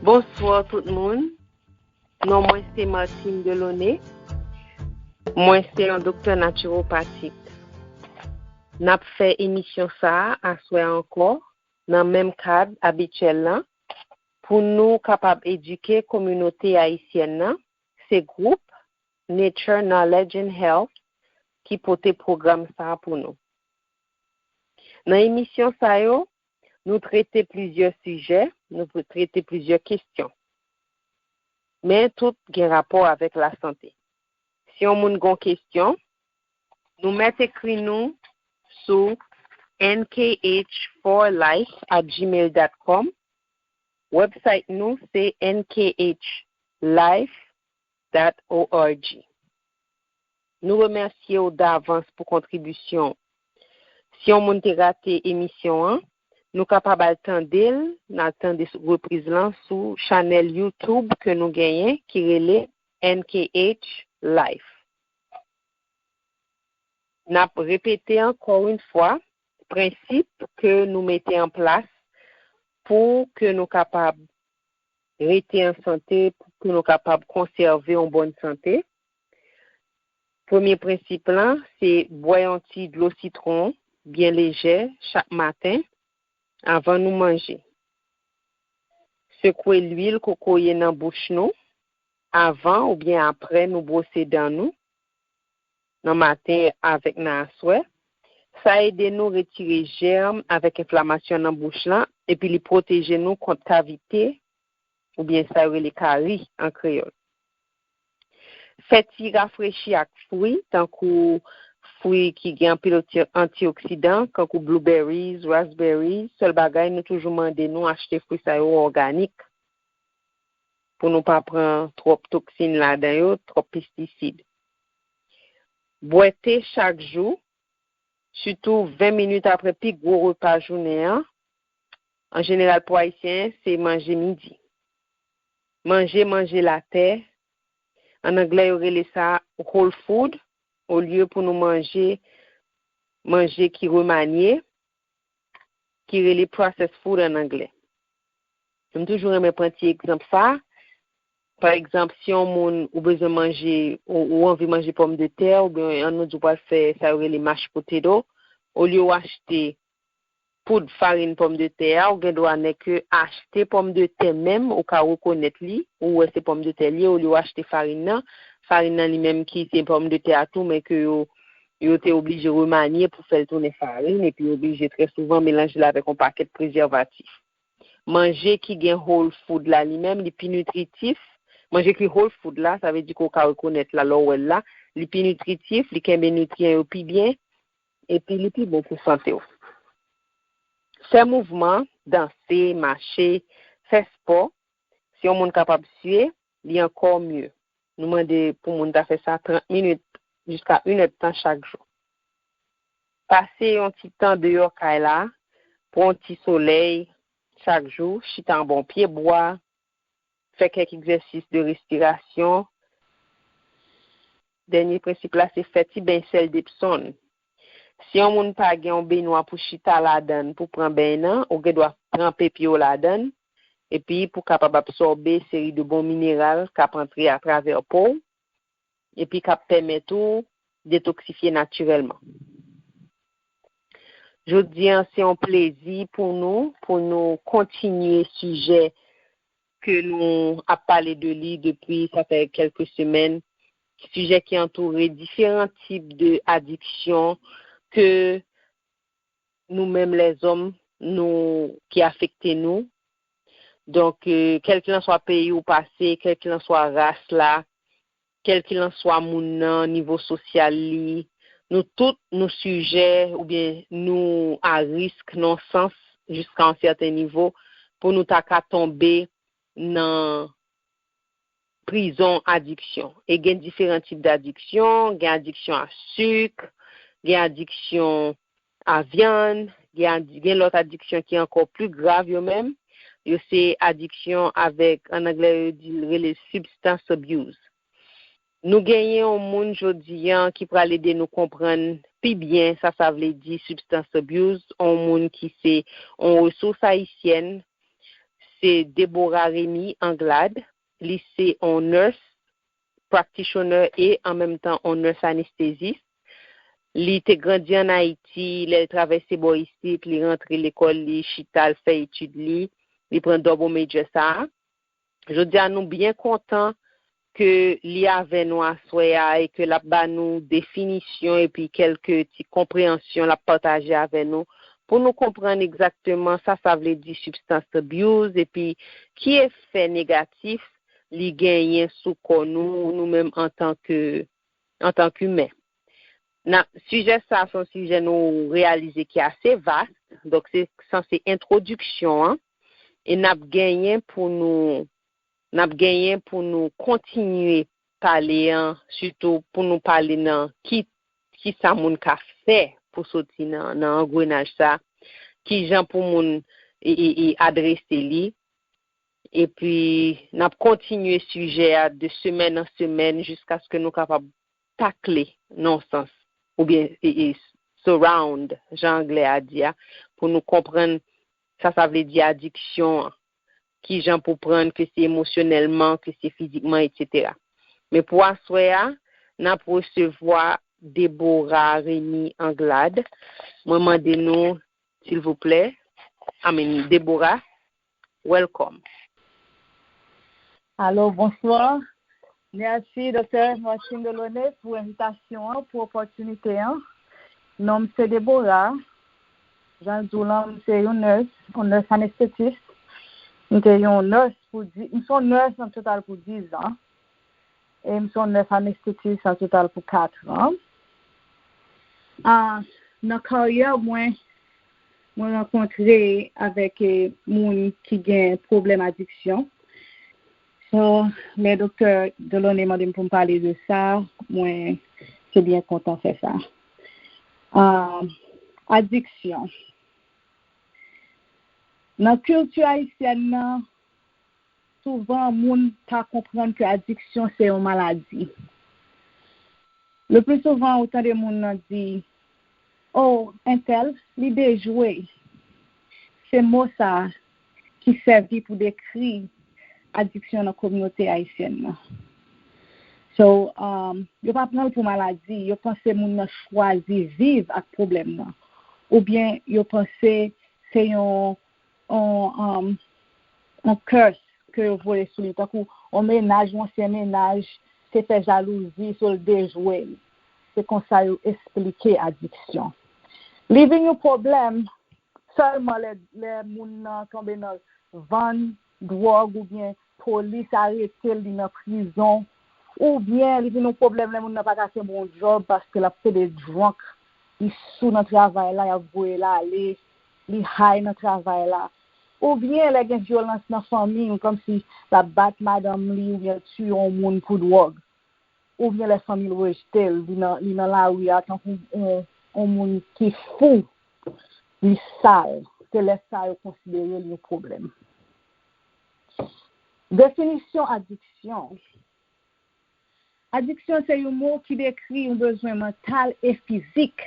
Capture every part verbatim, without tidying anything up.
Bonswa tout moun. Non mwen se Martine Delaunay. Mwen se yon doktè natiwopatik. N ap fè emisyon sa a aswè a ankò nan menm kad abityèl lan pou nou kapab edike kominote ayisyèn nan. Se gwoup Nature Knowledge and Health ki pote pwogram sa a pou nou. Nan emisyon sa yo, nou trete plizyè sijè, nou trete plizyè kesyon. Men tout gen rapò avèk lasante. Si yon moun gon kesyon, nou mèt ekri nou sou N K H four life at gmail dot com. Website nou se N K H life dot org. Nou remèsye w davans pou kontribisyon. Si yon moun te rate emisyon an, nou kapab al tande l, n al tande repriz lan sou chanèl YouTube ke nou genyen ki rele N K H Life. N ap repete ankò yon fwa prensip ke nou mete an plas pou ke nou kapab rete an sante, pou ke nou kapab konsève yon bòn sante. Premye prensip lan, se bwè yon ti dlo sitwon byen lejè chak maten anvan nou manje. Sekwe lwil kokoye nan bouch nou avan oubyen apre nou bwose dan nou nan maten avèk nan aswè. Sa ede nou retire jèm avèk enflamasyon nan bouch lan, epi li pwoteje nou kont kavite oubyen sa yo rele kari an kreyòl. Fè ti rafrechi ak fwi, tankou fwi ki gen anpil anti-, antioksidan, tankou blueberries, raspberries. Sèl bagay, nou toujou mande nou achte fwi sa yo òganik pou nou pa pran twòp toksin ladan yo, twòp pestisid. Bwè te chak jou, sitou ven minit apre pi gwo repa jounen an. An jeneral, pou Ayisyen, se manje midi. Manje, manje latè. An anglè, yo rele sa whole food, olye pou nou manje manje ki remanye, ki rele processed food an anglè. M toujou renmen pran ti egzanp sa. Pa egzanp, si yon moun ou bezwen manje, ou, ou anvi manje pòmdetè, oubyen ann nou di w pral fè sa yo rele mashed potato, olye w achte poud farin pòmdetè a, ou gen dwa nèke achte pòmdetè menm, ou ka rekonèt li, ou wè se pòmdetè li ye, olye w achte farin nan. Farin nan li menm ki se pòmdetè a tou, men ke yo, yo te oblije remanye pou fè l tounen farin, epi yo oblije trè souvan melanje l avèk yon pakèt prezèvatif. Manje ki gen whole food la li menm, li pi nitritif. Manje ki whole food la, sa vle di ke w ka rekonèt la lè w wè l la, li pi nitritif, li kenbe nitriyan yo pi byen, epi li pi bon pou sante w. Fè mouvman, danse, mache, fè spò. Si yon moun kapab siye, li ankò mye. Nou mande pou moun ta fè sa trant minit jiska inèdtan chak jou. Pase yon ti tan deyò kay la, pran yon ti solèy chak jou, chita anba yon pye bwa, fè kèk egzèsis de respirasyon. Dènye prensip la, se fè ti beny sèl Depsonn. Si yon moun pa gen yon benwa pou chita ladan l pou pran beny nan, ou gen dwa tranpe pye w ladan l, epi pou kapab absòbe seri de bon mineral k ap antre atravè po w, epi k ap pèmèt ou detoksifye natirèlman. Jodi a, se yon plezi pou nou, pou nou kontinye sijè ke nou ap pale de li depi sa fè kèlke semèn, sijè ki antoure diferan tip de adiksyon ke nou menm lèzòm, nou, ki afekte nou. Donk, euh, kèlkelanswa peyi ou pase, kèlkelanswa ras la, kèlkelanswa moun nan, nivo sosyal li, nou tout nou sijè oubyen nou a risk nan sans jiska yon sèten nivo pou nou ta ka tonbe nan prizon adiksyon. E gen diferan tip dadiksyon, gen adiksyon a sik, gen adiksyon a vyann, gen adi-, gen lòt adiksyon ki ankò pli grav yo menm. Yo se adiksyon avèk, an anglè, yo di, rele substance abuse. Nou genyen yon moun jodi a ki pral ede nou konprann pi byen sa sa vle di substance abuse, yon moun ki se yon resous ayisyèn, se Deborah Remy Anglade. Li se yon nurse practitioner e an menm tan yon nurse anestezis. Li te grandi an Ayiti, lè l travèse bò isit, li rantre lekòl, li chita, l fè etid li, li pran double major sa a. Jodi a, nou byen kontan ke li avè nou aswè a e ke l ap ba nou definisyon epi kèlke ti konpreyansyon l ap pataje avè nou pou nou konprann egzakteman sa sa vle di substance abuse epi ki efè negatif li genyen sou kò nou, nou menm antanke, antanke imen. Nan sijè sa, se yon sijè nou reyalize ki ase vas, donk se sanse entwodiksyon an, e n ap genyen pou nou, n ap genyen pou nou kontinye pale an, sitou pou nou pale nan ki, ki sa moun ka fè pou soti nan, nan angrenaj sa, ki jan pou moun e, e, e adrese li, epi n ap kontinye sijè a de semèn an semèn jiskaske nou kapab takle nan yon sans, oubyen e, e surround, jan anglè a di a, pou nou konprann sa sa vle di adiksyon an, ki jan pou prann, ke se emosyonèlman, ke se fizikman, etsetera. Men pou aswè a, n ap resevwa Deborah Remy Anglade. Mwen mande nou, silvouplè, I mean, Deborah, welcome. Alo, bonswa. Mèsi, Doktè Martine Delaunay, pou envitasyon an, pou opòtinite an. Non m se Deborah. Jan l di w lan, m se yon nurse, yon nurse anesthetist. M te yon nurse pou di, m se yon nurse an total pou diz an. E m se yon nurse anesthetist an total pou kat an. Ah, nan karyè mwen, mwen rankontre avèk eh, moun ki gen pwoblèm adiksyon. So, lè Doktè Delaunay mande m pou m pale de sa, mwen te byen kontan fè sa. Ah, adiksyon. Nan kilti ayisyèn nan, souvan moun pa konprann ke adiksyon se yon maladi. Le pli souvan, ou tande moun nan di, oh, entèl, li dejwe. Se mo sa a ki sèvi pou dekri adiksyon nan kominote ayisyèn nan. So, um, yo pa pran l pou maladi, yo panse moun nan chwazi viv ak pwoblèm nan. Oubyen yo panse se yon, yon, um, yon curse ke yo voye sou li, tankou yon mennaj, yon ansyen mennaj, te fè jalouzi, so l dejwe l. Se konsa yo esplike adiksyon. Li vin yon pwoblèm sèlman lè, lè moun nan tonbe nan vann dwòg oubyen polis arete l, li nan prizon, oubyen li vin yon pwoblèm lè moun nan pa ka kenbe yon djòb paske l ap plede drunk, li sou nan travay la, y ap voye l ale, li high nan travay la, oubyen lè gen vyolans nan fanmi l, kòmsi l ap bat madanm li oubyen l tiye yon moun pou dwòg, oubyen lè fanmi l rejte l, li nan, li nan lari a tankou yon, yon moun ki fou, li sal, se lè sa yo konsidere l yon pwoblèm. Definisyon adiksyon. Adiksyon se yon mo ki dekri yon bezwen mantal e fizik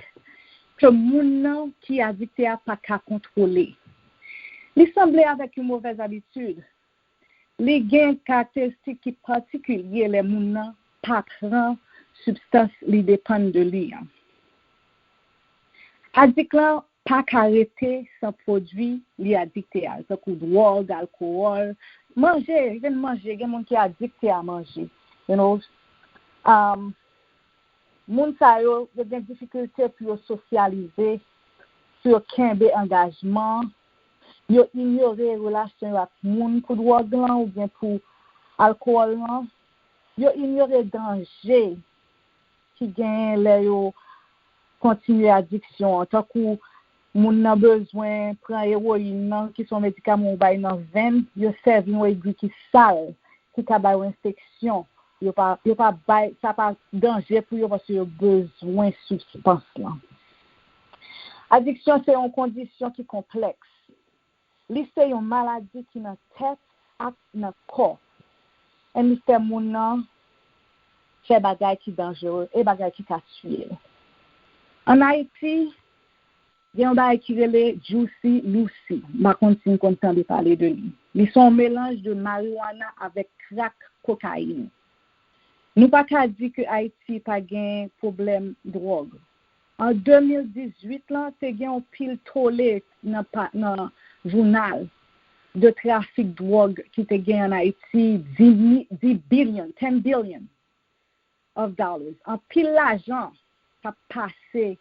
ke moun nan ki adikte a pa ka kontwole. Li sanble avèk yon movèz abitid. Li gen karakteristik ki patikilye lè moun nan pa pran sibstans li depann de li an. Adik lan pa ka rete san pwodui li adikte a, tankou dwòg, alkowòl, manje, even manje, gen moun ki adikte a manje. You know, um, moun sa yo, yo gen difikilte pou yo sosyalize, pou yo kenbe angajman, yo inyore relasyon yo ak moun pou dwòg lan oubyen pou alkowòl lan, yo inyore danje ki genyen lè yo kontinye adiksyon an, tankou moun nan bezwen pran ewoyin nan, ki se yon medikaman ou bay nan venn, yo sèvi yon egwi ki sal, ki ka bay yo enfeksyon. Yo pa, yo pa bay, sa pa danje pou yo paske yo bezwen sibstans lan. Adiksyon se yon kondisyon ki konplèks. Li se yon maladi ki nan tèt ak nan kò. And li fè moun nan fè bagay ki danjere e bagay ki ka tiye l. Ann Ayiti, Gen yon bagay ki rele Juicy Lucy. M pa konn si n konn tande pale de li. Li se yon melanj de marijuana avèk crack cocaine. Nou pa ka di ke Ayiti pa gen pwoblèm dwòg. An de mil dizuit lan, te gen yon pil tole nan, pa- nan jounal de trafik dwòg ki te gen an Ayiti, dis mi- dis billion, ten billion of dollars. Anpil lajan k ap pase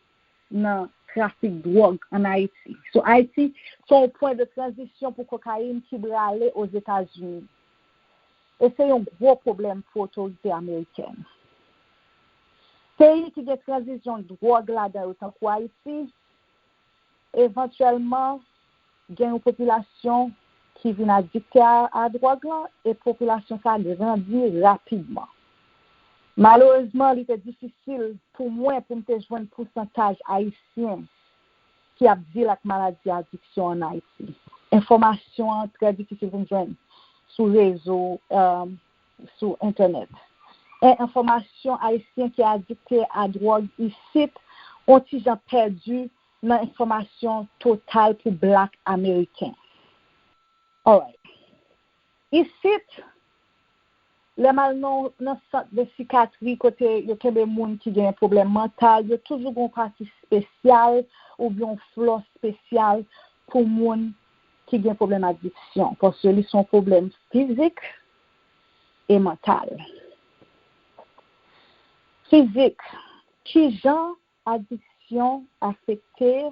nan trafik dwòg an Ayiti. So, Ayiti se yon pwen de tranzisyon pou kokayin ki brale Ozetazini. E se yon gwo pwoblèm pou otorite amerikèn. Peyi ki gen tranzisyon dwòg ladan yo, tankou Ayiti, evantyèlman, gen yon popilasyon ki vin adikte a, a dwòg lan, e popilasyon sa grandi rapidman. Malerezman, li te difisil pou mwen pou m te jwenn pousantaj ayisyen ki ap deal ak maladi adiksyon an Ayiti. Enfòmasyon an trè difisil pou m jwenn sou rezo, um, sou entènèt. E enfòmasyon ayisyen ki adikte a dwòg isit, on ti jan pèdi nan enfòmasyon total pou blak ameriken. Alright. Isit, lè m al nan, nan sant de sikatri kote yo kenbe moun ki gen pwoblèm mantal, yo toujou gen yon pati espesyal oubyen yon flò espesyal pou moun ki gen pwoblèm adiksyon, paske li se yon pwoblèm fizik e mantal. Fizik, kijan adiksyon afekte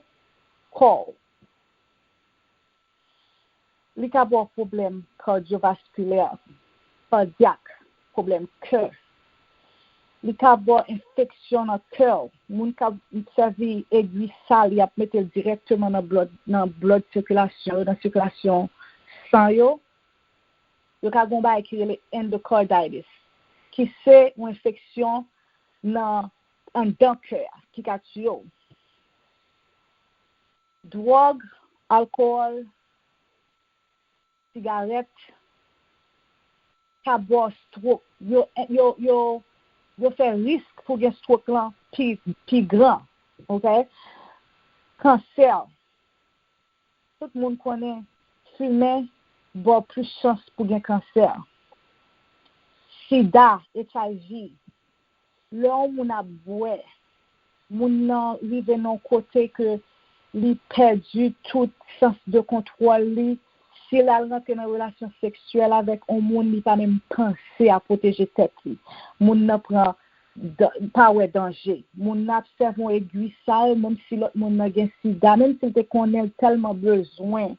kò w? Li ka ba w pwoblèm kadyovaskilè, kadyak, pwoblèm kè. Li ka ba w enfeksyon nan kè w. Moun k ap sèvi egwi sal, y ap mete l dirèkteman nan blòd, nan blòd sikilasyon yo, nan sikilasyon san yo. Yo ka gen yon bagay ki rele endocarditis, ki se yon enfeksyon nan anndan kè a, ki ka tiye w. Dwòg, alkòl, sigarèt ka ba w stroke. Yo, yo, yo, yo fè risk pou gen stroke lan pi, pi gran. Ok? Kansè. Tout moun konnen fimen ba w plis chans pou gen kansè. Sida, H I V. Lè yon moun ap bwè, moun nan rive nan yon kote ke li pèdi tout sans de kontwòl li. Si l al rantre nan relasyon seksyèl avèk yon moun, li pa menm panse a pwoteje tèt li. Moun nan pran dan- pa wè danje. Moun nan ap sèvi yon egwi sal, menm si lòt moun nan gen sida, menm si l te konnen l tèlman bezwen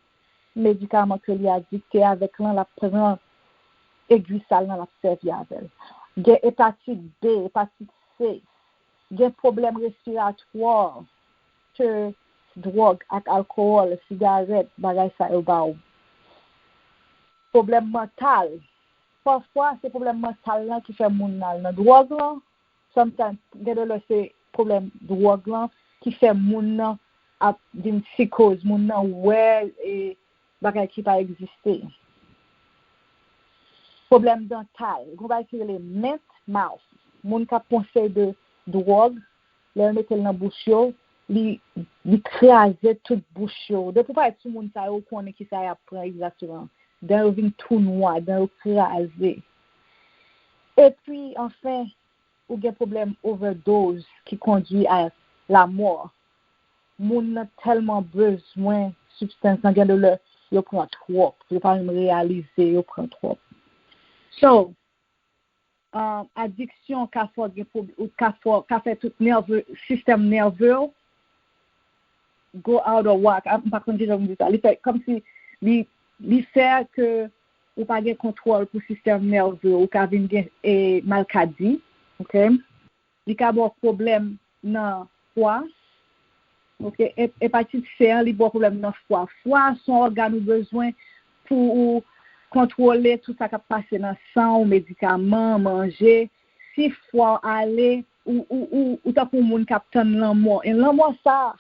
medikaman ke li adikte avèk lan, l ap pran egwi sal lan, l ap sèvi avè l. Gen epatit B, epatit C, gen pwoblèm respiratwa ke dwòg ak alkòl, sigarèt, bagay sa yo ba w. Pwoblèm mantal. Pafwa, se pwoblèm mantal lan ki fè moun nan al nan dwòg lan. Sometimes, gen de lè se pwoblèm dwòg lan ki fè moun nan ap vin sikoz, moun nan wè e bagay ki pa egziste. Pwoblèm dantal, gen yon bagay ki rele mint mouth. Moun k ap pran seri de dwòg, lè yo mete l nan bouch yo, li, li kraze tout bouch yo. Depi w parèt sou moun sa yo, ou konnen kisa y ap pran egzakteman. Dan yo vin tou nwa, dan yo kraze. Epi, anfen, ou gen pwoblèm overdose ki kondui a lanmò. Moun nan tèlman bezwen sibstans lan, gen de lè yo pran twòp, yo pa menm reyalize yo pran twòp. So, um, adiksyon ka fè w gen pwob- ou ka fè, ka fè tout nève, sistèm nève w go out of whack. Ah, m pa konn kijan pou m di sa. Li fè kòmsi li, li fè ke ou pa gen kontwòl pou sistèm nève w, ou ka vin gen e, malkadi, ok? Li ka ba w pwoblèm nan fwa, ok? E, epatit C an, li ba w pwoblèm nan fwa. Fwa se yon ògàn ou bezwen pou ou kontwole tout sa k ap pase nan san w, medikaman, manje. Si fwa w ale, ou, ou, ou, ou tankou yon moun k ap tann lanmò. E lanmò sa,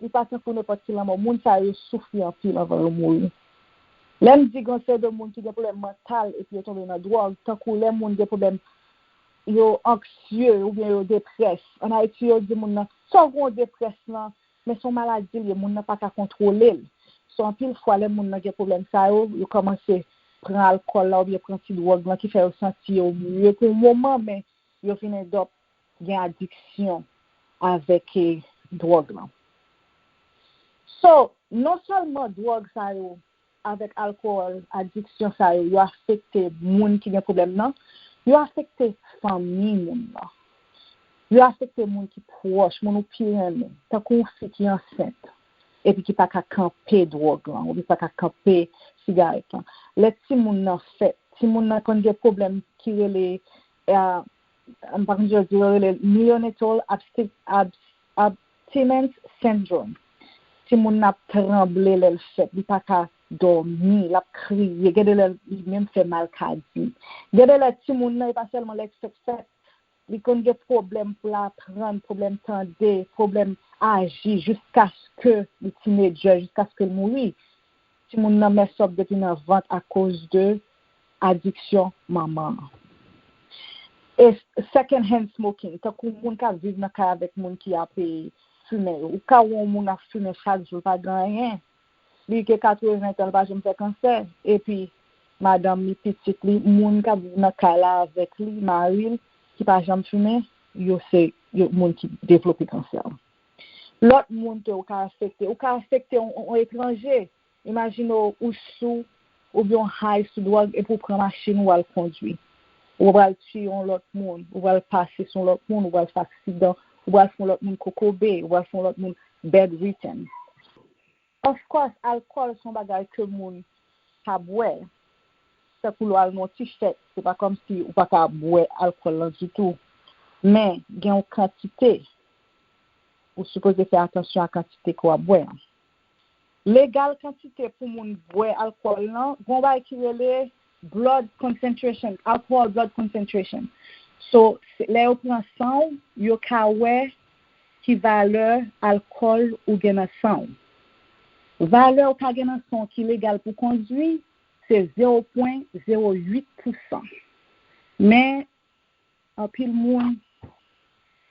li pa tankou nenpòt ki lanmò. Moun sa yo soufri anpil anvan yo mouri. Lè m di gen seri de moun ki gen pwoblèm mantal epi yo tonbe nan dwòg, tankou lè moun gen pwoblèm, yo anksye oubyen yo deprès. An Ayiti, yo di moun nan, sa w gen w deprès lan, men se yon maladi l ye, moun nan pa ka kontwole l. So, anpil fwa, lè moun nan gen pwoblèm sa yo, yo kòmanse pran alkòl la oubyen pran ti dwòg lan ki fè yo santi yo mye pou yon moman, men yo vin end up gen adiksyon avèk eh, dwòg lan. So, non sèlman dwòg sa yo, avèk alkòl, adiksyon sa yo, yo afekte moun ki gen pwoblèm nan, yo afekte fanmi moun nan. Yo afekte moun ki pwòch, moun ou pi renmen, tankou yon fi ki ansent, epi ki pa ka kanpe dwòg lan, oubyen pa ka kanpe sigarèt lan. Lè timoun nan fèt, timoun nan konn gen pwoblèm ki rele, eh, m pa konn jan yo di, yo rele neonatal absti- ab- abstinence syndrome. Timoun nan ap tranble lè l fèt, li pa ka dòmi, l ap kriye, gen de lè li menm fè malkadi. Gen de lè timoun nan, e pa sèlman lè l fèt fèt, li konn gen pwoblèm pou l aprann, pwoblèm tande, pwoblèm aji jiskaske li tinedjè, jiskaske l mouri. Timoun nan mess up depi nan vant akoz de adiksyon manman an. E second hand smoking, tankou moun k ap viv nan kay avèk moun ki ap eh, fimen yo. Ou ka wè yon moun ap fimen chak jou, l pa gen anyen. Li gen katreven tan, l pa janm fè kansè. Epi, madanm li, pitit li, moun k ap viv nan kay la avèk li, mari l, ki pa janm fimen, yo se yo, moun ki devlope kansè. Lòt moun tou, ou ka afekte. Ou ka afekte yon, yon, yon etranje. Imajine w, ou sou, oubyen w high sou dwòg, epi w pran machin, ou al kondwi. Ou pral tiye yon lòt moun, ou pral pase sou yon lòt moun, ou pral fè aksidan, ou pral fè yon lòt moun kokobe, ou pral fè yon lòt moun bedridden. Of course, alkòl se yon bagay ke moun ka bwè. Tankou lè w al nan yon ti fèt, se pa kòmsi ou pa ka bwè alkòl lan ditou. Men, gen yon kantite, ou sipoze fè atansyon a kantite ke w ap bwè an. Legal kantite pou moun bwè alkòl lan, gen yon bagay ki rele blood concentration, alcohol blood concentration. So, se- lè yo pran san w, yo ka wè ki valè alkòl ou gen nan san w. Valè ou ka gen nan san w ki legal pou kondwi, se zewo pwen zewo uit pousan. Men, anpil moun,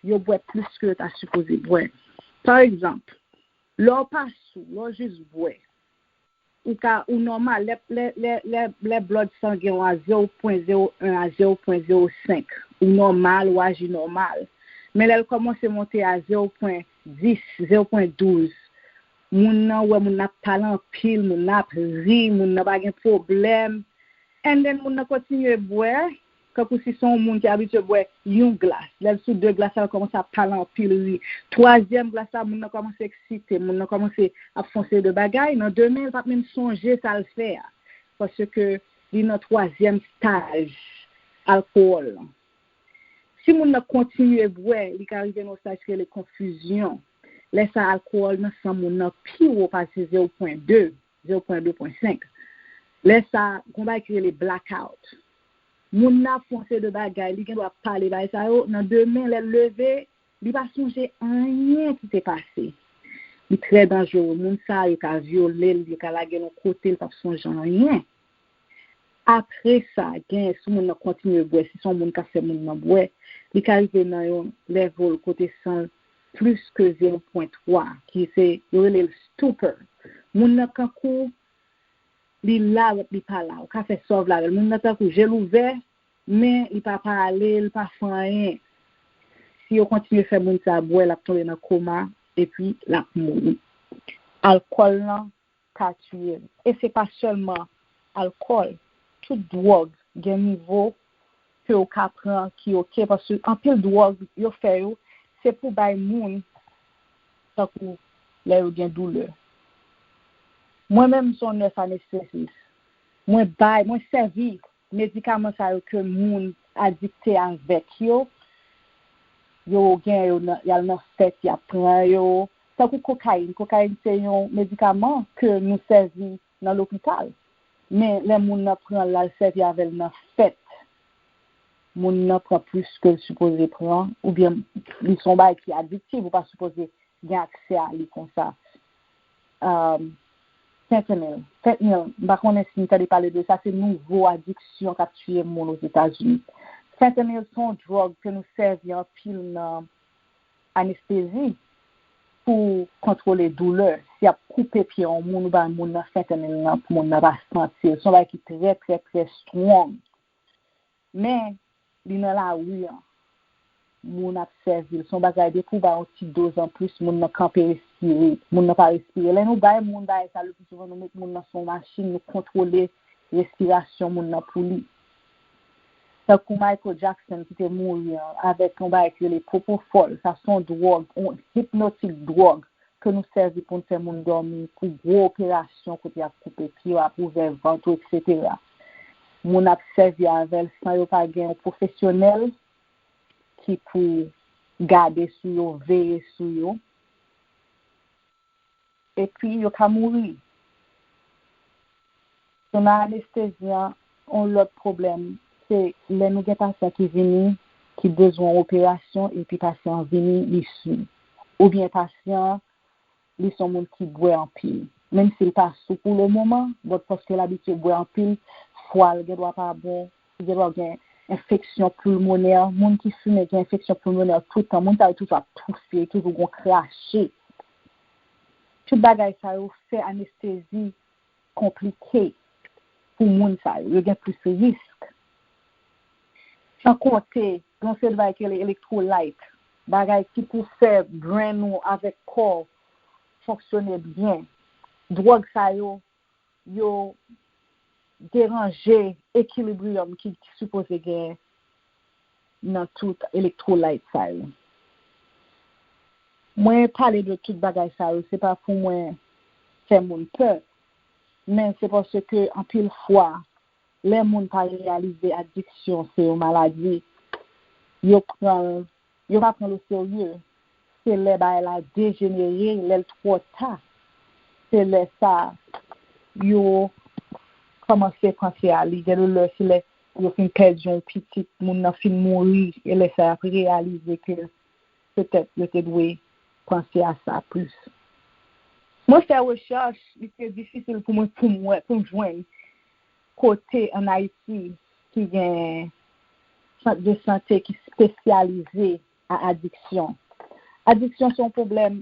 yo bwè plis ke yo ta sipoze bwè. Pa egzanp, lè w pa sou, lè w jis bwè, ou ka, ou nòmal, lè, lè, lè, lè, lè blood sangen w a zewo pwen zewo en a zewo pwen zewo senk, ou nòmal, ou aji nòmal. Men lè l kòmanse monte a zewo pwen dis, zewo pwen douz, moun nan wè moun nan ap pale anpil, moun nan ap ri, moun nan pa gen pwoblèm. And then moun nan kontinye bwè, kankou si se yon moun ki abitye bwè yon glas. Lè l sou de glas la, l kòmanse ap pale anpil, ri. Twazyèm glas la, moun nan kòmanse eksite, moun nan kòmanse ap fè yon seri de bagay. Nan demen, l p ap menm sonje sa l fè a. Paske li nan twazyèm staj alkòl lan. Si moun nan kontinye bwè, li ka rive nan yon staj ki rele konfizyon. Lè sa a, alkòl nan san moun nan pi wo pase zewo pwen de, zewo pwen de pwen senk. Lè sa a, gen yon bagay ki rele blackout. Moun nan ap fè yon seri de bagay, li gen dwa ap pale bagay sa yo, nan demen, lè l leve, li pa sonje anyen ki te pase. Li trè danjere. Moun sa a, yo ka vyole l, yo ka lage l yon kote, l p ap sonje anyen. Apre sa, gen, si moun nan kontinye bwè, si se yon moun k ap fè moun nan bwè, li ka rive nan yon level kote san l plis ke zewo pwen twa, ki se, yo rele l stupor. Moun nan kankou, li la, li pa la. Ou ka fè sa w vle avè l. Moun nan kankou, je l ouvè, men li pa pale, li pa fè anyen. Si yo kontinye fè moun sa a bwè, l ap tonbe nan koma, epi l ap mouri. Alkòl lan ka tiye l. E se pa sèlman alkòl. Tout dwòg gen nivo ke w ka pran ki oke, paske anpil dwòg yo fè yo, se pou bay moun, tankou lè yo gen doulè. Mwen menm, m se yon nès anestezis. Mwen bay, mwen sèvi medikaman sa yo ke moun adikte avèk yo. Yo gen yo nan, y al nan fèt, y ap pran yo. Tankou kokayin. Kokayin se yon medikaman ke nou sèvi nan lopital. Men lè moun nan pran l, l al sèvi avè l nan fèt, moun nan pran plis ke l sipoze pran, oubyen li se yon bagay ki adiktif, ou pa sipoze gen aksè a li konsa. Um, fentanyl. Fentanyl, m pa konnen si n tande pale de sa, se nouvo adiksyon k ap tiye moun Ozetazini. Fentanyl se yon dwòg ke nou sèvi anpil nan anestezi. pou kontwole doulè. Si y ap koupe pye yon moun, ou bay moun nan fentanyl nan pou moun nan pa santi l. Se yon bagay ki trè, trè, trè strong. Men, li nan lari an. Moun ap sèvi l. Se yon bagay depi w bay yon ti doz anplis, moun nan kanpe respire. Moun nan pa respire. Lè nou bay moun bagay sa, le pli souvan nou met moun nan sou yon machin, nou kontwole respirasyon moun nan pou li. Tankou Michael Jackson ki te mouri an, avèk yon bagay ki rele propofol, sa se yon dwòg, yon hipnotik dwòg ke nou sèvi pou n fè moun dòmi, pou gwo operasyon kote y ap koupe pye w, ap ouvè vant ou, etsetera. Moun ap sèvi avè l san yo pa gen yon pwofesyonèl ki pou gade sou yo, veye sou yo. Epi yo ka mouri. Sou nan anestezi an, yon lòt pwoblèm, se lè nou gen pasyan ki vini, ki bezwen operasyon, epi pasyan an vini, li sou. Oubyen pasyan an, li se yon moun ki bwè anpil. Menm si l pa sou pou le moman, but paske l abitye bwè anpil, fwa l gen dwa pa bon, li gen dwa gen enfeksyon pulmonè. Moun ki fimen gen enfeksyon pulmonè tout tan. Moun sa yo toujou ap touse, toujou gon krache. Tout bagay sa yo fè anestezi konplike pou moun sa yo. Yo gen plis risk. San konte, gen yon seri de bagay ki rele electrolyte, bagay ki pou fè brain ou avèk kò w fonksyone byen. Dwòg sa yo, yo deranje ekilibriyòm ki, ki sipoze gen nan tout electrolyte sa yo. Mwen pale de tout bagay sa yo, se pa pou mwen fè moun pè, men se paske anpil fwa, lè moun pa reyalize adiksyon se yon maladi, yo pran l, yo pa pran l oserye. Se lè bagay la dejenere, lè l twò ta. Se lè sa yo kòmanse panse a li. Gen de lè, se lè yo fin pèdi yon pitit, moun nan fin mouri, e lè sa y ap reyalize ke petèt yo te dwe panse a sa plis. Mwen fè rechèch, li te difisil pou mwen, pou m wè, pou m jwenn kote ann Ayiti ki gen sant de sante ki espesyalize a adiksyon. Adiksyon se yon pwoblèm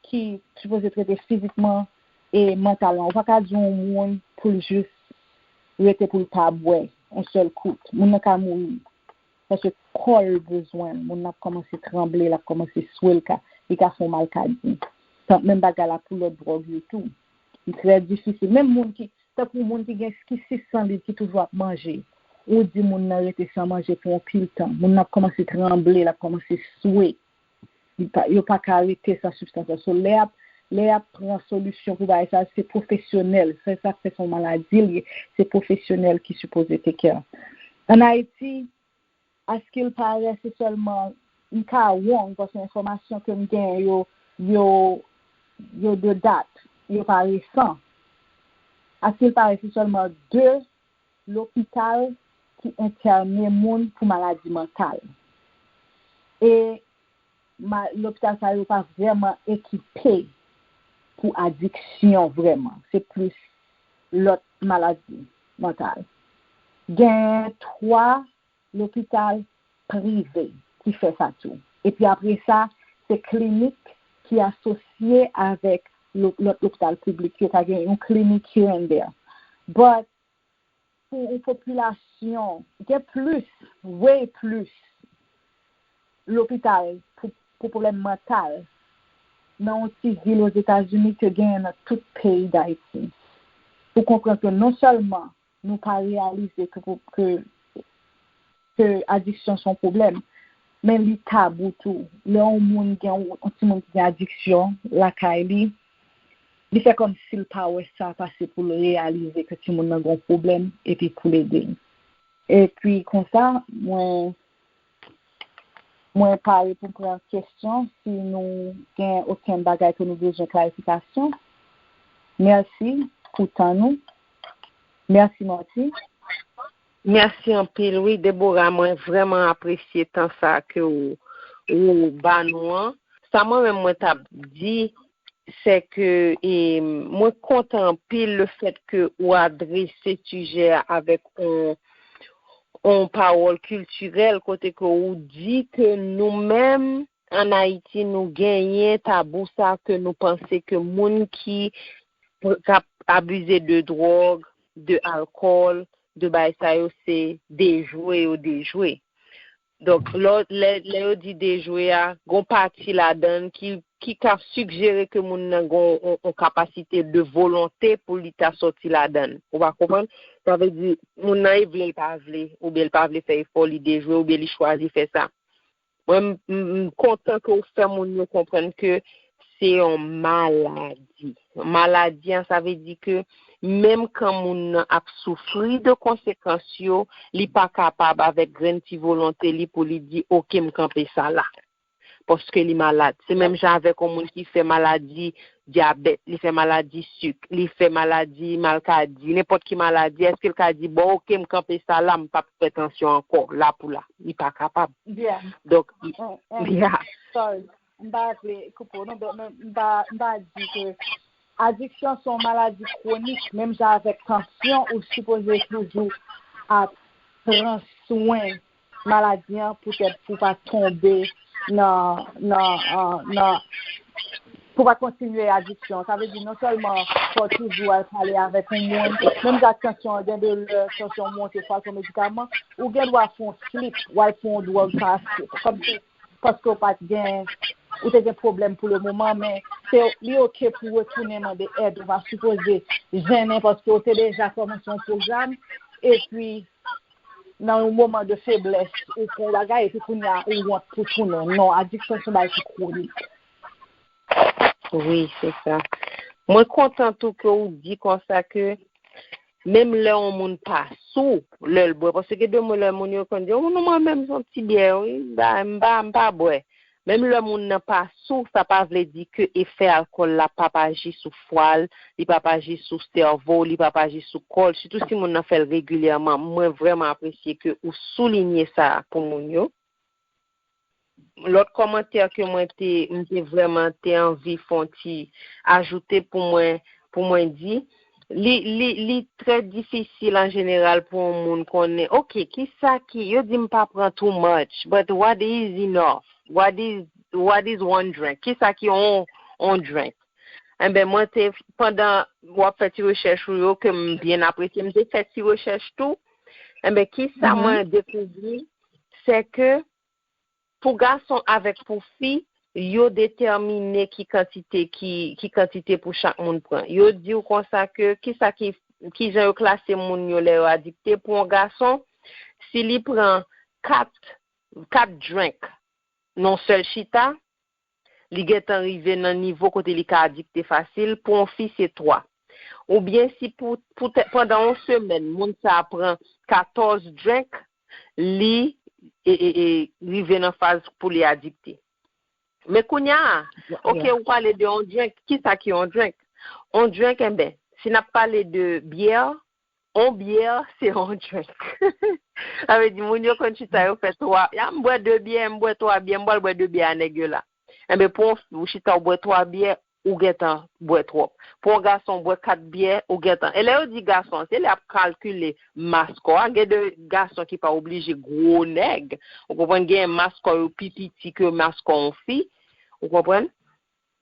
ki sipoze trete fizikman e mantalman. Ou pa ka di yon moun pou l jis rete pou l pa bwè yon sèl kout. Moun nan ka mouri. Paske kò l bezwen l. Moun nan ap kòmanse tranble, l ap kòmanse swe, l ka, li ka fè yon malkadi. Tan, menm bagay la pou lòt dwòg yo tou. Li trè difisil. Menm moun ki, tankou moun ki gen, ki sis san lit, ki toujou ap manje. Ou di moun nan rete san manje pou yon pil tan. Moun nan ap kòmanse tranble, l ap kòmanse swe. Li pa, yo pa ka rete san sibstans la. So, lè y ap, lè y ap pran solisyon pou bagay sa, se pwofesyonèl. Se sa k fè se yon maladi l ye. Se pwofesyonèl ki sipoze take care. Ann Ayiti, askilpare, se sèlman, m ka wrong, paske enfòmasyon ke m genyen yo, yo, yo de dat, yo pa resan. Askilpare, se sèlman de lopital ki entène moun pou maladi mantal. E ma, lopital sa yo pa vrèman ekipe pou adiksyon vrèman. Se plis lòt maladi mantal. Gen twa lopital prive ki fè sa tou. Epi apre sa, se klinik ki asosye avèk lo-, lòt lopital piblik yo, ka gen yon klinik here and there. But pou yon popilasyon, gen plis, way plis lopital pou, pou pwoblèm mantal nan yon ti vil Ozetazini ke genyen nan tout peyi Dayiti. Ou konprann ke non sèlman nou pa reyalize ke, ke, ke adiksyon se yon pwoblèm, men li tabou tou. Lè yon moun gen, yon timoun ki gen adiksyon lakay li, li fè kòmsi l pa wè sa pase pou l reyalize ke timoun nan gen yon pwoblèm epi pou l ede l. Epi konsa, mwen, mwen pare pou m pran kesyon si nou gen okenn bagay ke nou bezwen klarifikasyon. Mèsi pou tan nou. Mèsi, Marty. Mèsi anpil, wi, Deborah. Mwen vrèman apresye tan sa ke ou, ou ba nou an. Sa mwen menm mwen t ap di, se ke e, mwen kontan anpil le fèt ke ou adrese sijè a avèk on, on pawòl kiltirèl kote ke ou di ke nou menm, ann Ayiti, nou genyen tabou sa ke nou panse ke moun ki pr- k ap abize de dwòg, de alkòl, de bagay sa yo, se dejwe yo dejwe. Donk, lè, lè, lè yo di dejwe a, gon pati ladan l ki, ki ka sigjere ke moun nan gon on, on kapasite de volonte pou li ta sòti ladan l. Ou pa konprann? Sa vle di, moun nan e vle, l pa vle, oubyen l pa vle fè efò, li dejwe, oubyen li chwazi fè sa. Mwen, m, m, m kontan ke w fè moun yo konprann ke se yon maladi. Maladi an, sa vle di ke menm kan moun nan ap soufri de konsekans yo, li pa kapab avèk grenn ti volonte li pou li di, "Oke, m kanpe sa la." Paske li malad. Se menm jan avèk yon moun ki fè maladi dyabèt, li fè maladi sik, li fè maladi malkadi, nenpòt ki maladi, èske l ka di, "Bon, oke, m kanpe sa la, m p ap fè tansyon ankò, la pou la"? Li pa kapab. Yeah. Donk, Mm, mm. yeah. Sorry. M pa vle koupe w, non, men m pa, m pa di ke adiksyon se yon maladi kwonik, menm jan avèk tansyon, ou sipoze toujou ap pran swen maladi an poutèt pou pa tonbe nan, nan, an, nan, pou pa kontinye adiksyon. Sa vle di non sèlman fò w toujou al pale avèk yon moun, menm jan ak tansyon an, gen de lè tansyon monte, fò w al pran medikaman, ou gen dwa fè yon slip, w al pran yon dwòg pa, kòmsi paske w pa t gen, ou te gen pwoblèm pou le moman, men se li oke pou w retounen mande èd, ou pa sipoze jennen paske w te deja kòmanse yon pwogram, epi nan yon moman de feblès, ou pran yon bagay, epi kounye a, ou wont pou tounen. Non, adiksyon se yon bagay ki kwonik. Wi, se sa. Mwen kontan tou ke w di konsa ke menm lè yon moun pa sou, lè l bwè, paske gen de moun, lè moun yo konn di, "Oh, non, mwen menm, se yon ti byè, wi, m pa, m pa, m pa bwè." Menm lè moun nan pa sou, sa pa vle di ke efè alkòl la p ap aji sou fwa l, li p ap aji sou sèvo, li p ap aji sou kò l, sitou si moun nan fè l regilyèman. Mwen vrèman apresye ke ou soulinye sa pou moun yo. Lòt kòmantè ke mwen te, m te vrèman te anvi fè yon ti ajoute pou mwen, pou mwen di, li, li, li trè difisil an jeneral pou yon moun konnen, oke, kisa ki, yo di m pa pran too much, but what is enough? What is, what is one drink? Kisa ki on, on drink? Enben, mwen te, pandan w ap fè ti rechèch ou yo, ke m byen apresye, m te fè ti rechèch tou. Enben, kisa mwen dekouvri, se ke pou gason avèk pou fi, yo detèmine ki kantite, ki, ki kantite pou chak moun pran. Yo di w konsa ke, kisa ki, kijan yo klase moun yo lè yo adikte. Pou yon gason, si li pran kat, kat drink nan yon sèl chita, li gentan rive nan nivo kote li ka adikte fasil. Pou yon fi, se twa. Oubyen si pou, pou tè- pandan yon semèn, moun sa a pran katòz drink, li e, e, e, rive nan faz pou li adikte. Men kounye a, oke, ou pale de yon drink, kisa ki yon drink? Yon drink, enben, si n ap pale de byè, on byè, se on drink. Sa vle di, moun yo konn chita, yo fè twa, ya, m bwè de byè, m bwè twa byè, m pral bwè de byè a nèg yo la. Enben, pou yon fi, ou chita, ou bwè twa byè, ou gentan bwè twòp. Pou yon gason, ou bwè kat byè, ou gentan. E lè yo di gason, se lè y ap kalkile mas kò a. Gen de gason ki pa oblije gwo nèg. Ou konprann, gen mas kò yo pi piti ke mas kò yon fi. Ou konprann?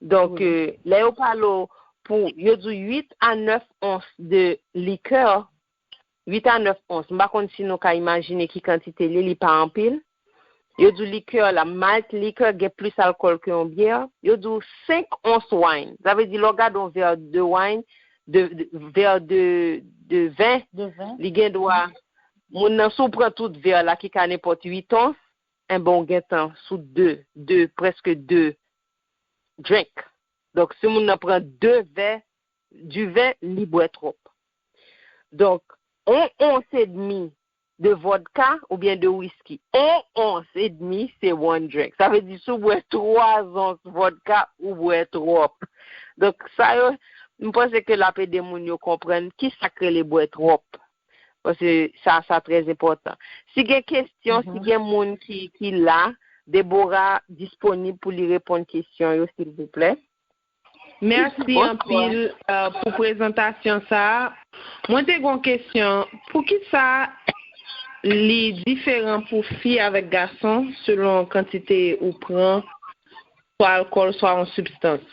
Donk, lè yo pale w pou, yo di w uit a nèf ons de likè, uit a nèf ons. M pa konn si nou ka imajine ki kantite li, li pa anpil. Yo di w likè la, malt likè gen plis alkòl ke yon byè. Yo di w senk ons wine. Sa vle di, lè w gade yon vè de wine, de, de, vè de, de ven, li gen dwa, moun nan, si w pran tout vè la ki ka nenpòt uit ons, enben, w gentan sou de, de, prèske de drink. Donk, si moun nan pran de vè diven, li bwè twòp. Donk, on ons edmi de vòdka oubyen de wiski. On ons edmi, se one drink. Sa vle di, si w bwè twa ons vòdka, ou bwè twòp. Donk, sa yo, m panse ke l ap ede moun yo konprann kisa k rele bwè twòp. Paske sa, sa trè enpòtan. Si gen kesyon, si gen moun ki, ki la, Deborah disponib pou li reponn kesyon yo, silvouplè. Mèsi anpil pou prezantasyon sa a. Mwen te gen yon kesyon. Poukisa li diferan pou fi avèk gason selon kantite ou pran swa alkòl, swa yon sibstans.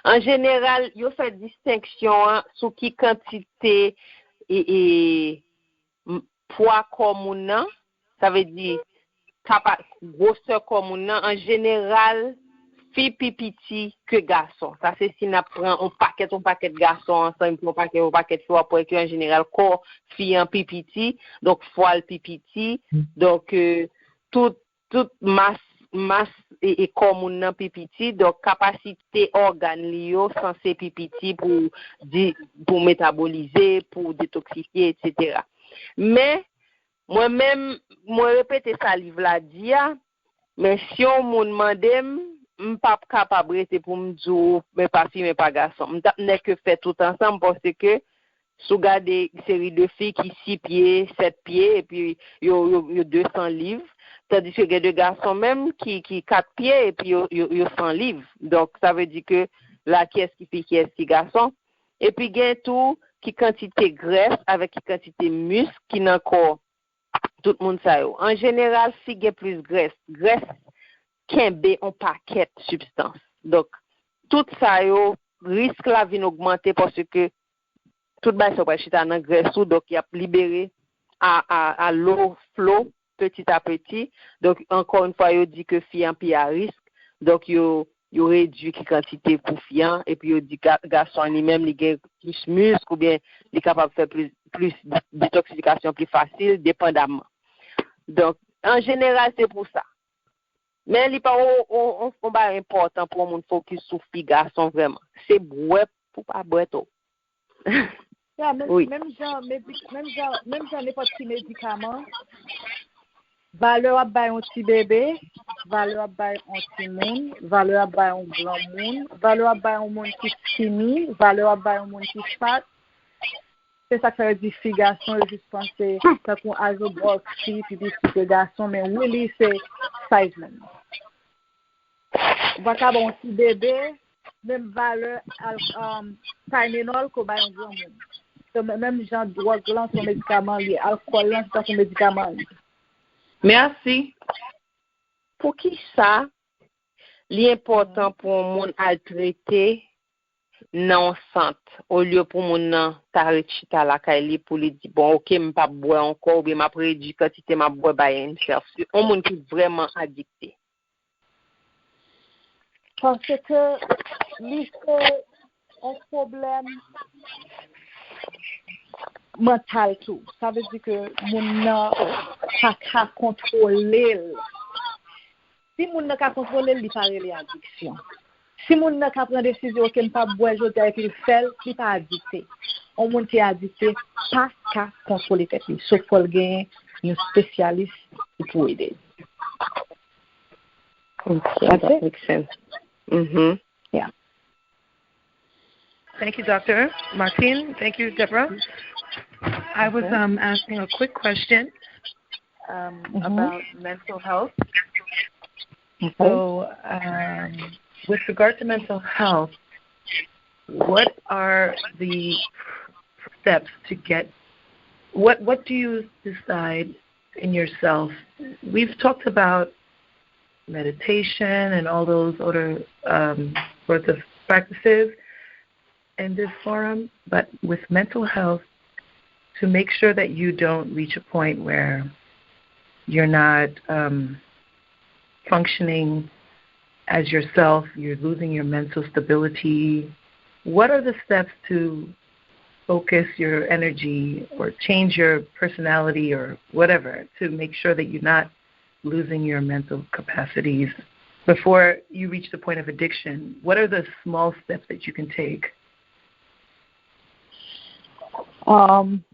An jeneral, yo fè distenksyon an sou ki kantite e, e, m- pwa kò moun nan, sa vle di kapa, gwosè kò moun nan, an jeneral, fi pi piti ke gason. Sa se si n ap pran yon pakèt, yon pakèt gason ansanm, epi yon pakèt, yon pakèt fi, w ap wè ke an jeneral, kò fi an pi piti, donk fwa l pi piti, donk, euh, tout tout mas, mas e, e kò moun nan pi piti, donk kapasite ògàn li yo sanse pi piti pou di, pou metabolize, pou detoksifye, etsetera. Men, mwen menm, mwen repete sa liv la di a, men si yon moun mande m, m p ap kapab rete pou m di w, men pa fi, men pa gason. M t ap nèk fè tout ansanm, paske si w gade seri de fi ki sis pye, sèt pye, epi yo, yo, yo de san liv, tandiske gen de gason menm ki, ki kat pye, epi yo, yo, yo san liv. Donk, sa vle di ke la, kiyès ki fi, kiyès ki gason. Epi gen tou ki kantite grès avèk ki kantite misk ki nan kò tout moun sa yo. An jeneral, fi gen plis grès. Grès kenbe yon pakèt sibstans. Donk, tout sa yo, risk la vin ogmante paske tout bagay sa yo pral chita nan grès ou, donk y ap libere a, a, a lo flo, petit à petit. Donk, ankò yon fwa, yo di ke fi an pi a risk. Donk, yo, yo redui ki kantite pou fi an, epi yo di ga, gason an li menm, li gen plis misk, oubyen li kapab fè plis, plis detoksifikasyon pli fasil, depandamman. Donk, an jeneral, se pou sa. Men li pa yon, yon, yon, yon bagay enpòtan pou yon moun fokis sou fi gason vrèman. Se bwè pou pa bwè twòp. Ya, menm, wi. Menm jan, medi, menm jan, menm jan nenpòt ki medikaman, valè w ap bay yon ti bebe, valè w ap bay yon timoun, valè w ap bay yon granmoun, valè w ap bay yon moun ki skinny, valè w ap bay yon moun ki fat. Se sa k fè yo di fi gason, yo jis panse tankou Azo Box, fi pi piti ke gason, men really se size menm. Ou pa ka ba yon ti bebe menm valè al, um, Tylenol ke w bay yon granmoun. Se men- menm jan dwòg lan se yon medikaman li ye, alkòl lan se tankou medikaman li ye. Mèsi. Poukisa li enpòtan pou yon moun al trete nan yon sant, olye pou moun nan ta ret chita lakay li pou li di, bon, oke, m p ap bwè ankò, oubyen m ap redui kantite m ap bwè, bay himself. Yon moun ki vrèman adikte. Paske li se yon pwoblèm mantal tou. Sa vle di ke moun nan pa ka kontwole l. Si moun nan ka kontwole l, li pa rele adiksyon. Si moun nan ka pran desizyon, oke, m p ap bwè jodi a epi l fè l, li pa adikte. Yon moun ki adikte pa ka kontwole tèt li. So fò l genyen yon spesyalis ki pou ede l. Okay, that makes sense. Mm-hmm. Yeah. Thank you, Doctor Martine. Thank you, Deborah. I was, okay, um, asking a quick question, um, mm-hmm, about mental health. Okay. So, um, with regard to mental health, what are the steps to get, what, what do you decide in yourself? We've talked about meditation and all those other, um, sorts of practices in this forum, but with mental health, to make sure that you don't reach a point where you're not, um, functioning as yourself, you're losing your mental stability. What are the steps to focus your energy or change your personality or whatever to make sure that you're not losing your mental capacities before you reach the point of addiction? What are the small steps that you can take? Um,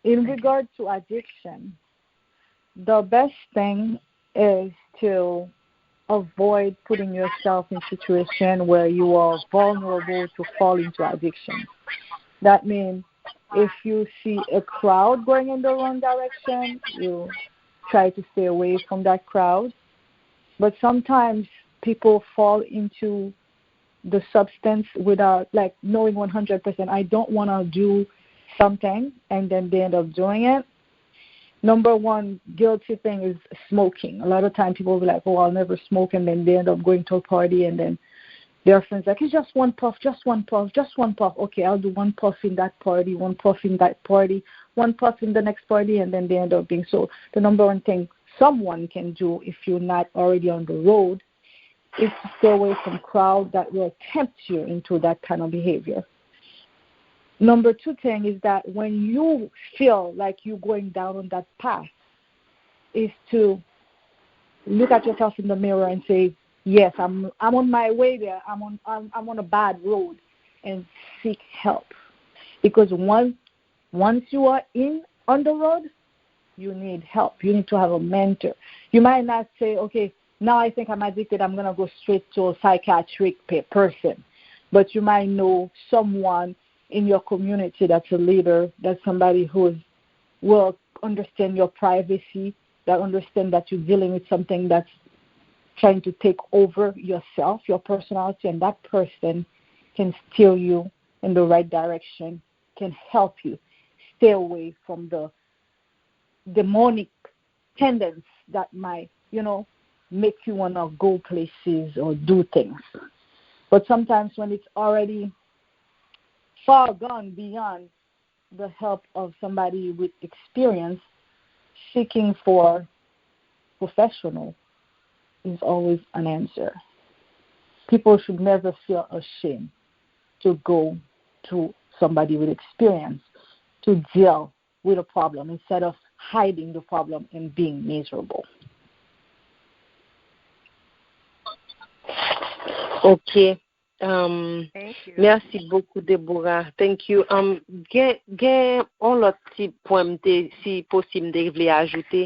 in regard to addiction, the best thing is to avoid putting yourself in situation where you are vulnerable to fall into addiction. That means if you see a crowd going in the wrong direction, you try to stay away from that crowd. But sometimes people fall into the substance without, like, knowing one hundred percent, I don't want to do something, and then they end up doing it. Number one guilty thing is smoking. A lot of time people will be like, "Oh, I'll never smoke," and then they end up going to a party, and then their friends like, "It's just one puff, just one puff, just one puff. Okay, I'll do one puff in that party, one puff in that party, one puff in the next party," and then they end up being. So the number one thing someone can do if you're not already on the road is to stay away from crowd that will tempt you into that kind of behavior. Number two thing is that when you feel like you're going down on that path, is to look at yourself in the mirror and say, "Yes, I'm I'm on my way there. I'm on I'm, I'm on a bad road," and seek help. Because once once you are in on the road, you need help. You need to have a mentor. You might not say, "Okay, now I think I'm addicted. I'm gonna go straight to a psychiatric pe- person." But you might know someone in your community that's a leader, that's somebody who will understand your privacy, that understand that you're dealing with something that's trying to take over yourself, your personality, and that person can steer you in the right direction, can help you stay away from the demonic tendency that might, you know, make you want to go places or do things. But sometimes when it's already far gone beyond the help of somebody with experience, seeking for professional is always an answer. People should never feel ashamed to go to somebody with experience to deal with a problem instead of hiding the problem and being miserable. Ok. Um, Thank you. Merci beaucoup, Deborah. Thank you. Um, gen, gen yon lòt ti pwen m te, si posib, m te vle ajoute.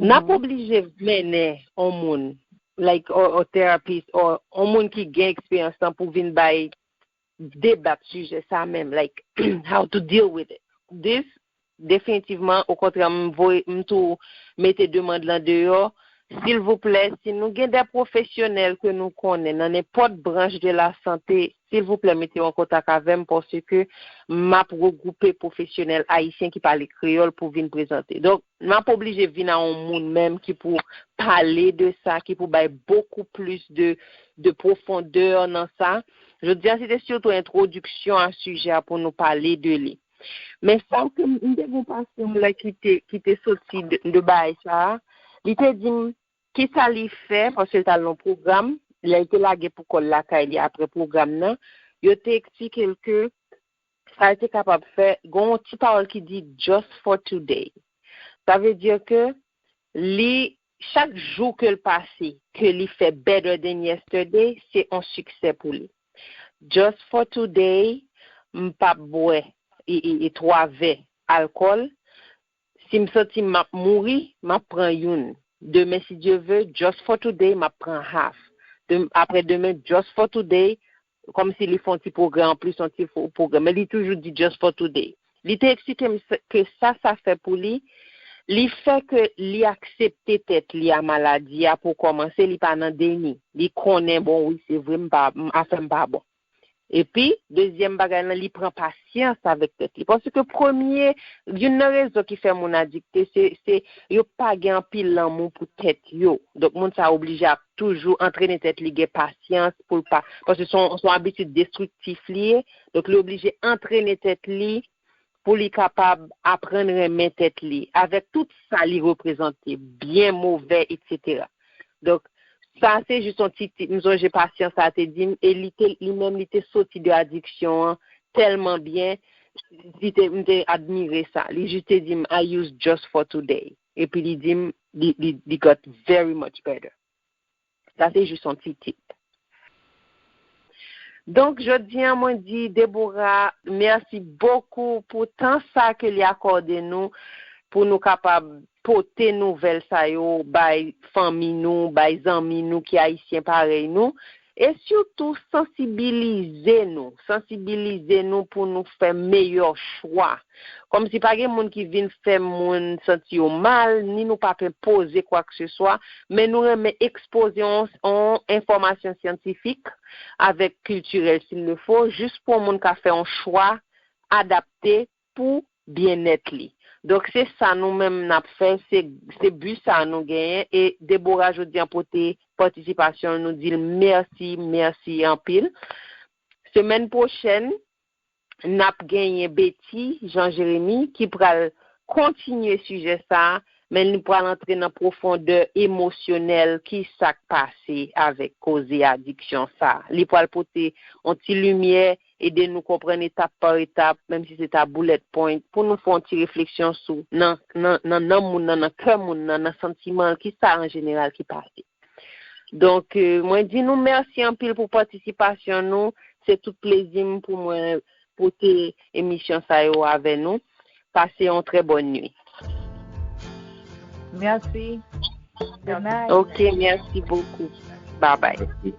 N ap oblije mennen yon moun, like, or, or therapist, or yon moun ki gen eksperyans lan pou vin bay debat sijè sa menm, like, how to deal with it. This, definitivman, okontrè, m voye, m tou mete demann lan deyò. Silvouplè, si nou gen de pwofesyonèl ke nou konnen nan nenpòt branch de la sante, silvouplè, mete yo an kontak avè m, paske m ap regwoupe pwofesyonèl ayisyen ki pale kreyòl pou vin prezante. Donk, m ap oblije vin a yon moun menm ki pou pale de sa, ki pou bay bokou plis de, de pwofondè nan sa. Jodi a, se te sitou entwodiksyon a sijè a pou nou pale de li. Men sa ke m, m te gen yon pasyan m lè ki te, ki te soti de, de bagay sa a, li te di m kisa li fè, paske l t al nan pwogram, lè l te lage pou kò l lakay li apre pwogram nan, yo te eksplike l ke sa l te kapab fè, gen yon ti pawòl ki di just for today. Sa vle di ke li, chak jou ke l pase, ke li fè better than yesterday, se yon siksè pou li. Just for today, m p ap bwè e, e, e twa vè alkòl. Si m santi m ap mouri, m ap pran youn. Demen, si Dye ve, just for today, m ap pran half. Dem-, apre demen, just for today, kòmsi li fè yon ti pwogrè anplis, yon ti fo-, pwogrè. Men li toujou di just for today. Li te eksplike m se, ke sa, sa fè pou li, li fè ke li aksepte tèt li a maladi a pou kòmanse, li pa nan deni. Li konnen, bon, wi, se vre, m pa, m, afè m pa bon. Epi, dezyèm bagay lan, li pran pasyans avèk tèt li. Paske premye, youn nan rezon ki fè moun adikte, se, se yo pa gen anpil lanmou pou tèt yo. Donk, moun sa oblije ap toujou antrene tèt li gen pasyans pou l pa, paske se yon, se yon abitid destriktif li ye. Donk, li oblije antrene tèt li pou li kapab aprann renmen tèt li, avèk tout sa li reprezante, byen, movè, etsetera. Donk, sa se jis yon ti tip. M sonje pasyan sa te di m, e li te, li menm, li te soti de adiksyon an tèlman byen, li te, m te admire sa. Li jis te di m, "I use just for today." Epi li di m, li, li, li got very much better. Sa se jis yon ti tip. Donk, jodi a, mwen di Deborah, mèsi bokou pou tan sa ke li akòde nou, pou nou kapab pote nouvèl sa yo bay fanmi nou, bay zanmi nou ki ayisyen parèy nou, e sitou sansibilize nou, sansibilize nou pou nou fè meyè chwa. Kòmsi pa gen moun ki vin fè moun santi yo mal, ni nou p ap enpoze kwakseswa, men nou renmen ekspoze yon, yon enfòmasyon syantifik avèk kiltirèl, s'il le faut, jis pou yon moun ka fè yon chwa adapte pou byennèt li. Donk, se sa nou menm n ap fè, se, se bi sa nou genyen. E Debora jodi an pote patisipasyon l, nou di l mèsi, mèsi anpil. Semèn pwochèn, n ap genyen Betty Jean Jérémy ki pral kontinye sijè sa a, men li pral antre nan pwofondè emosyonèl, ki sa k pase avèk koze adiksyon sa a. Li pral pote yon ti limyè, ede nou konprann etap pa etap, menm si se ta bullet point, pou nou fè yon ti refleksyon sou nan, nan, nan nanm moun nan, nan kè moun nan, nan santiman l, ki sa an jeneral ki pase. Donk, euh, mwen di nou mèsi anpil pou patisipasyon nou. Se tout plezi m pou mwen pote emisyon sa yo avè nou. Pase yon trè bòn nwi. Merci. Good night. Ok, merci beaucoup. Bye bye.